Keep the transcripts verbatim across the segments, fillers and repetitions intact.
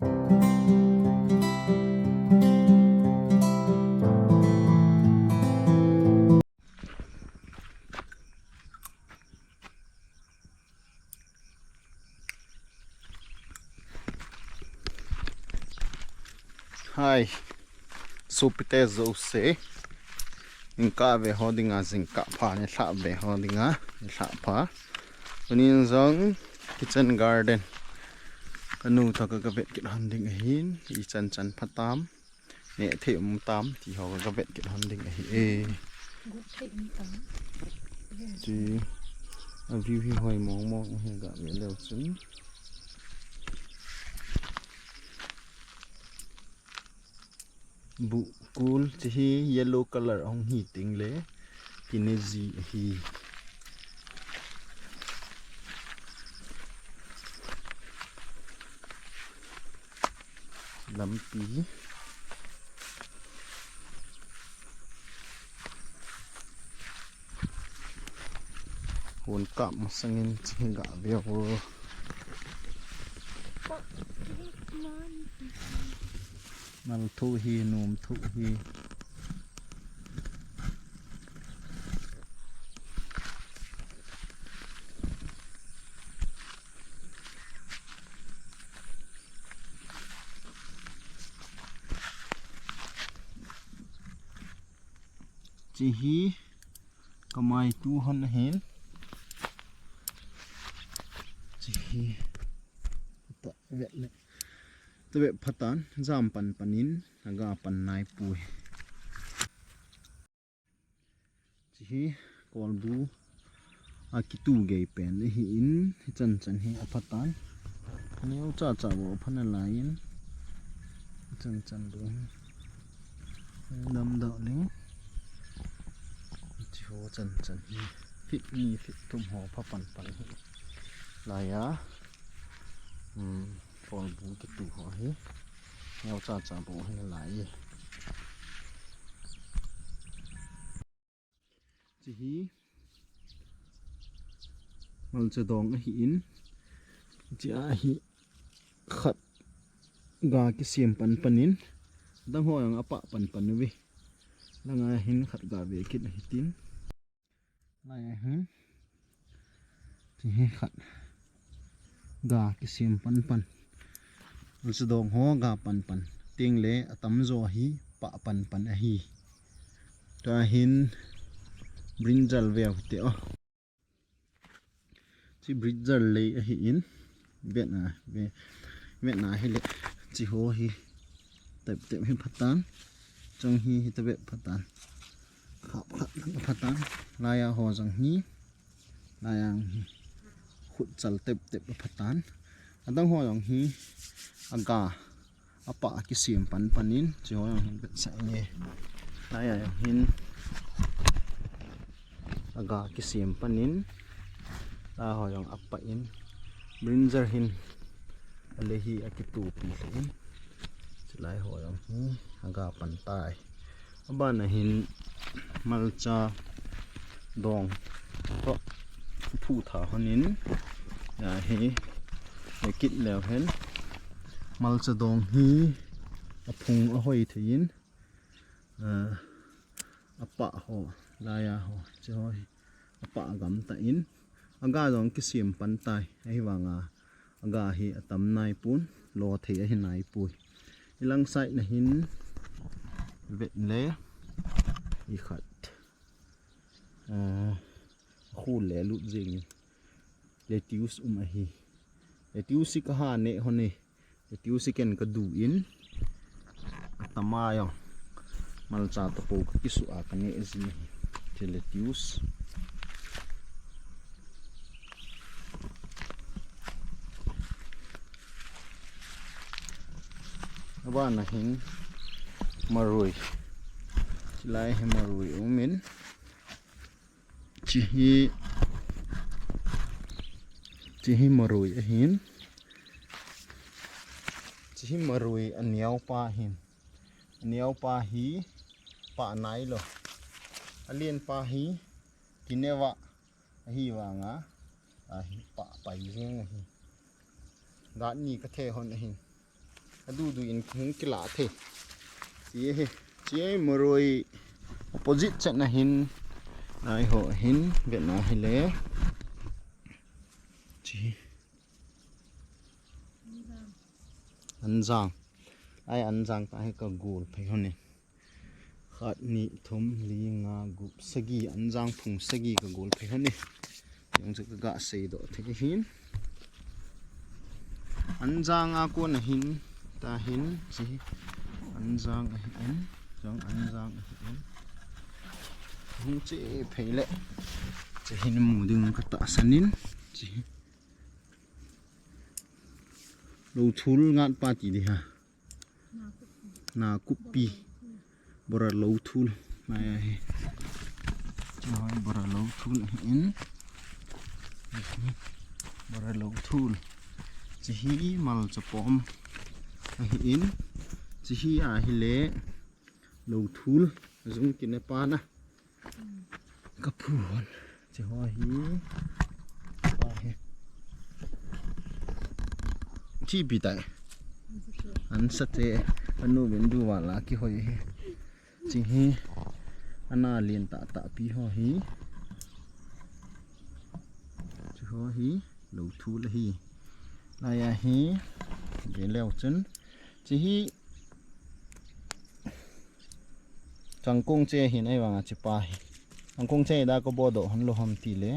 Hai, sopite jouse. Jingkah ve ho dinga, jingkah pha nilhah ve ho dinga, nilhah pha. Tunin jong kitchen garden. Kanu toh ka, ka vet kit hon ding ahin, ichan chan pha tam. Neh thei um tam, ti ho ka vet kit hon ding ahi e. Gut thei um tam. Ti, a view hi hoi mong mong ahi ga ve leu chun. Buhkul, ti hi yellow color ahung hi teng le. Kine ji ahi. Lampi. Hon kap masangin chi ga veu. Mal thu hi, nom thu hi. Chi hi kamai tu hon ahin. Chi hi ta vet le. Ta vet phatan, jam pan panin, aga pan nai pui. Chi hi kolbu akitu gei pen ahin, hichan chan hi aphatan. Neo cha cha bou apha nalaiyin. Hichan chan bou hi. Dam doh le. Chi ho chan chan hi. Feet ni feet thum ho pha pan pan hi. Laiya. Hmm. Kolbu kitu ho hi. Neo cha cha bou hi nalai. Chi hi. Malcha dong ahin. Chi a hi khat ga kisem pan panin. Dang ho jong apa pan pan uve. Langa hin khat ga ve kit ahi tin. Laiya hin. Chi hi khat. Ga kisem pan pan. Malcha dong ho ga pan pan. Teng le atam jo hi pa pan pan ahi. Tua hin brinjal veu te o. Chi brinjal lei ahin. Vet na, ve, vet na hile. Chi ho hi. Tep tep hi phatan. Chang hi hi ta vet phatan. Khap khap phatan. Laiya ho jang hi. Laiya hi. Khut chal tep tep phatan. Adang ho jang hi. Aga. Apa kisem pan panin. Chi ho jang hi vet sa le. Laiya jang hin. Aga kisem panin. La ho jong apa in. Brinjal hin. Ale hi akitu pi le in. Chulai ho jong hi. Aga pan tai. Aban a hin malcha dong. To phu tha honin. Ya hi. Ya kit leu hen. Malcha dong hi. Aphung ahoi thei in. Ah, apa ho, laiya ho, chi ho hi, apa gam ta in, aga jong kisem pan tai, ahivanga, aga hi atam nai pun, lo thei ahi nai pui. Ilang side na hin, vet le, i khat. Ah, khu le lut jing. Lettuce um ahi. Lettuce ka ha ne hon e. Lettuce ken ka du in. Atama jong. Malcha to po ka kisu a ka ne jin ahi. Che lettuce. Aban a hin marui. Chilai hi marui um in. Chi hi, chi hi marui ahin. Chi hi marui aneo pa ahin. Aneo pa hi pa nai lo. Alen pa hi kineva ahivanga. Ahi pa pai jeng ahi. Gat ni ka the hon ahin. Adu du in hung kila thei. Chi hi. Chi hi moroi opposite chan ahin. Nai ho hin vetna hile. Chi. Anjang. Ai anjang ta hi ka gol phei hon in. Khat, ni, thum, li, nga, gup, sagi, anjang phung sagi ka gol phei hon e. Jong chu ka ga sei doh thei hin. Anjang a kon ahin, ta hin, chi. Anjang ahin, jong anjang ahin. Hung che phei le. Chi hin mu ding ka tahsan in, chi. Lo thul ngat pa ti di ha. Na kupi. Bora lo thul. Nai ahi. Choi bora lo thul in. Bora lo thul. Chi hi mal chapom. Ahi in. Chi hi ahi le. Lo thul. Jung kine pa na. Ka phu hon. Chi ho hi. Pa hi. Chi pi tai. An sa te. Anu bin du wala ki hoi hi. Chi hi. Ana lien ta ta pi ho hi. Chi ho hi. Lo thul ahi. Nai ahi. Ve leu chun. Chi hi. Changkong che hin ai vanga chi pa hi. Changkong che da ko bodoh hon lo ham ti le.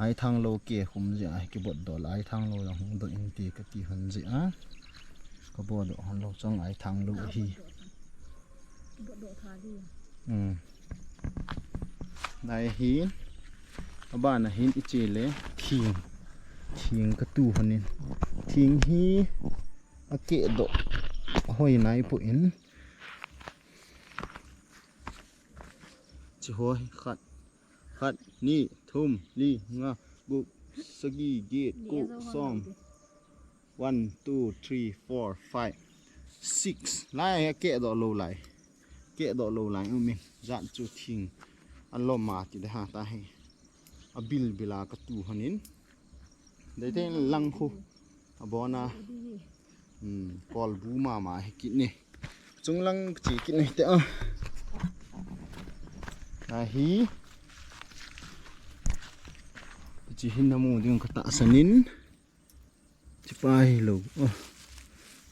Ai thang lo ke khum je ai ki bot dol ai thang lo jong hung do in ti ka ti hon je a. Ka bodoh hon lo chang ai thang lo ahi. Hmm. Nai hi. Abana hin i che le thing. Thing ka tu hon in. Thing hi a ke do. Hoi nai po in. Chi ho hi khat. Khat, ni, thum, li, nga, gup, sagi, get, ko, som. One, two, three, four, five, six. Lai a ke do lo lai. Ke do lo lai um in. Jat chu thing. A lom a ti de ha ta hi. A bil bil a ka tu hon in. Dei te lang khu. A bona. Hmm, kol bu mama hi kit ni. Chunglang chi kit ni te a. Ahi. Chi hin namu ding ka tahsan in. Chi pa hi lo. Oh.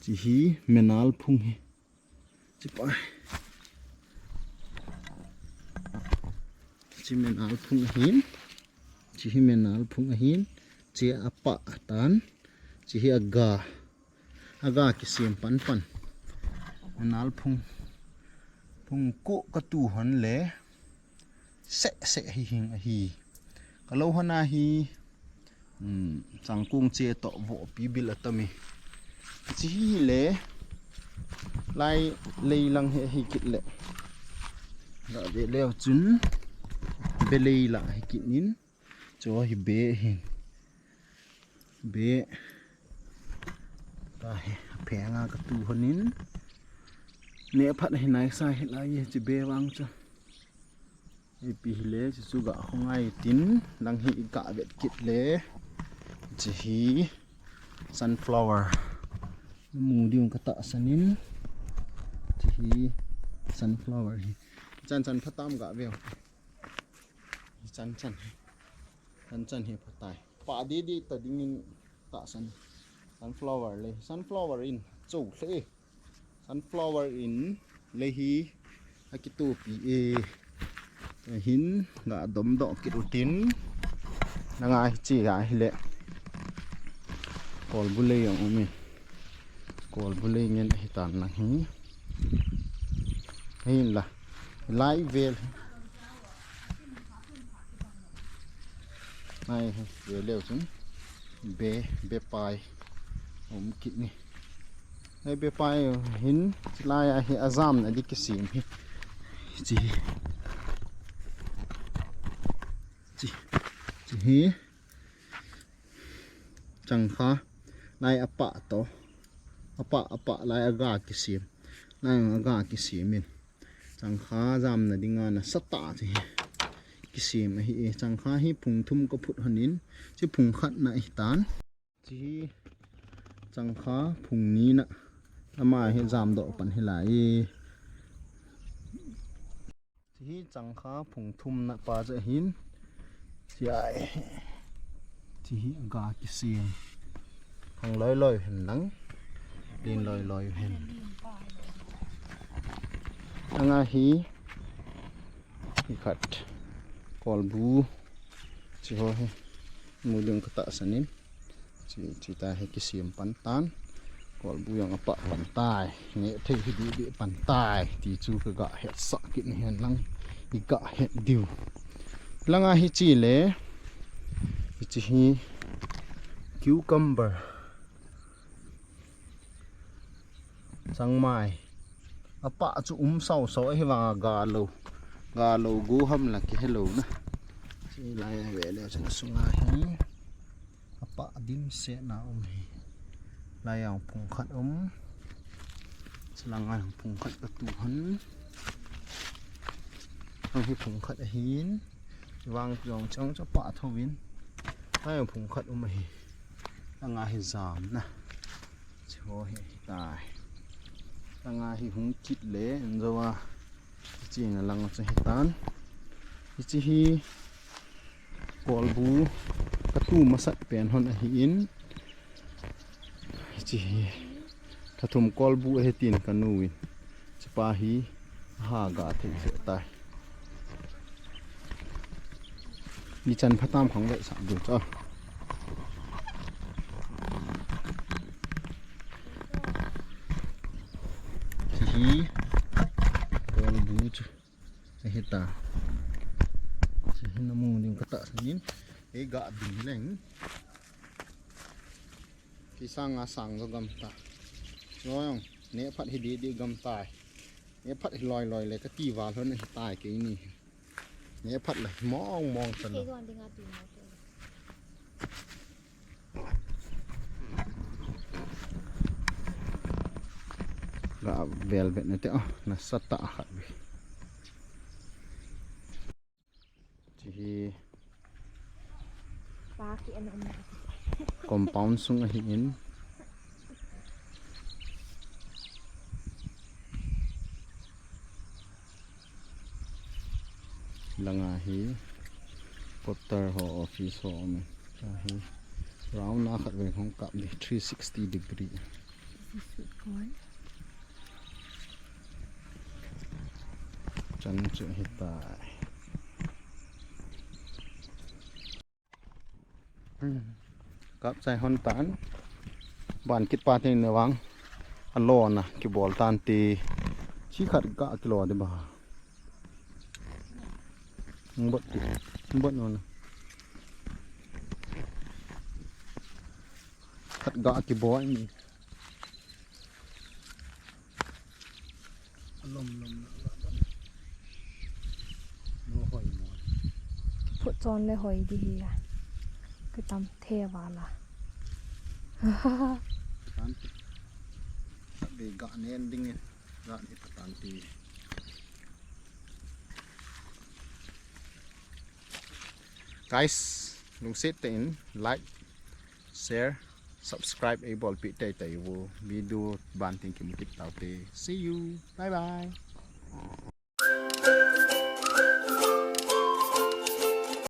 Chi hi menal phung hi. Chi pa. Chi menal phung ahin. Chi hi menal phung ahin. Chi a pa tan. Chi hi a ga. A ga kisem pan pan. Menal phung. Phung ko ka tu hon le. Se se hi hing ahi. Ka lo hon ahi. Hmm, changkong che to vo pi bil a tami. Chi hi le lai lei lang he hi kit le. Ga de leo chun be lei la hi kit nin. Cho hi be hi. Be. Ta hi phenga ka tu honin. Ne phat hi nai sa hi lai chi be vang chu. Ipi hile, chu chu ga khongai tin, lang hi i ga vet kit le. Chi hi sunflower. Mu diu ka tahsan in. Chi hi sunflower hi. Chan chan phatam ga veu. Chan chan hi. Chan chan hi phatai. Pa di di ta dingin tahsan. Sunflower le. Sunflower in. Cho le. Sunflower in le hi a kitupi e. Hin ga dom doh kit utin. Nanga hi chi ga hi le. Kol bu le yong umi. Kol bu le ngen hi tan lang hi. Hin la. Lai vel. Nai hi, ve leu chun. Be, be pai. Um kit ni. Nai be pai hin, lai a hi a jam na di kisem hi. Chi. Chi. Chi hi. Changkha. Lai a pa to. A pa, a pa, lai a ga kisem. Lai a ga kisem in. Changkha jam na dinga na sata chi hi. Kisem ahi e. Changkha hi phung thum ka phut honin. Chi phung khat na hi tan. Chi hi Changkha phung nina. Ama hi jamdoh pan hilai. Hiche hi changkha phung thumna pa chu ahin. Hiche hi aga kisem. Hang loi loi hen lang. Lin loi loi hen. Anga hi. Hi khat. Kolbu. Hiche ho hi. Mu ding katahsan in. Hiche, hiche ta hi kisem pan tan. Kolbu jong apah pan tai. Neh thei hi dih dih pan tai. Ti chu kaga hetsah kit nahen lang. Iga het diu. Langa hiche le. Hiche hi. Cucumber. Changmai. Apah chu um sau sau ahi vanga ga lou. Ga lou gu ham la kihe lou na. Hiche lai a ve le chun sunga hi. Apah dimset na um hi. Lai a phung khat um. Chulanga phung khat katu han. Hang hi phung khat ahin. Vang jong chang chu apah tho in. Lai a phung khat um ahi. Langa hi jam na. Hiche ho hi tai. Langa hi hung kit le, in jo a. Hiche na lang chu hitan. Hiche hi kolbu katu masat pen hon ahin. Hiche hi thathum kolbu ahi tin kanu in. Hiche pa hi Aha, ga thei se tai. Ni chan phatam khang ve sa du cha. Hiche hi kolbu chu. Hiche hi ta. Hiche hi namu ding katahsan in. Ei ga ding leng. Ki sang a sang jo gam ta. Jong, ne phat hi di di gam tai. Ne phat hi loi loi le kati val hon hi tai keini. Ne phat le mong mong tan. Ga vel vet na te, oh, nasatah khat ve. Hiche hi compound sung ahin. Langa hi quarter ho office ho um. Hiche hi round a khat vei hung kap di, three sixty degree. This is sweet corn. Chan chu hitai. Kap chai hon tan. Ban kit pa te ne vang. Alo na kibol tan ti. Chi khat ga kilo de ba. Bot ti. Bot no na. Khat ga kibol ni. Lom lom na la ba. No hoi mo. Phut chon le hoi di hi a. Ka tam the va la. Tan ti. Be ga nen ding e. Ga ni patan ti. Guys, lungset tah in like, share, subscribe eibolpeh teitei uvo. Video ban tin kimu kit taute. See you. Bye bye.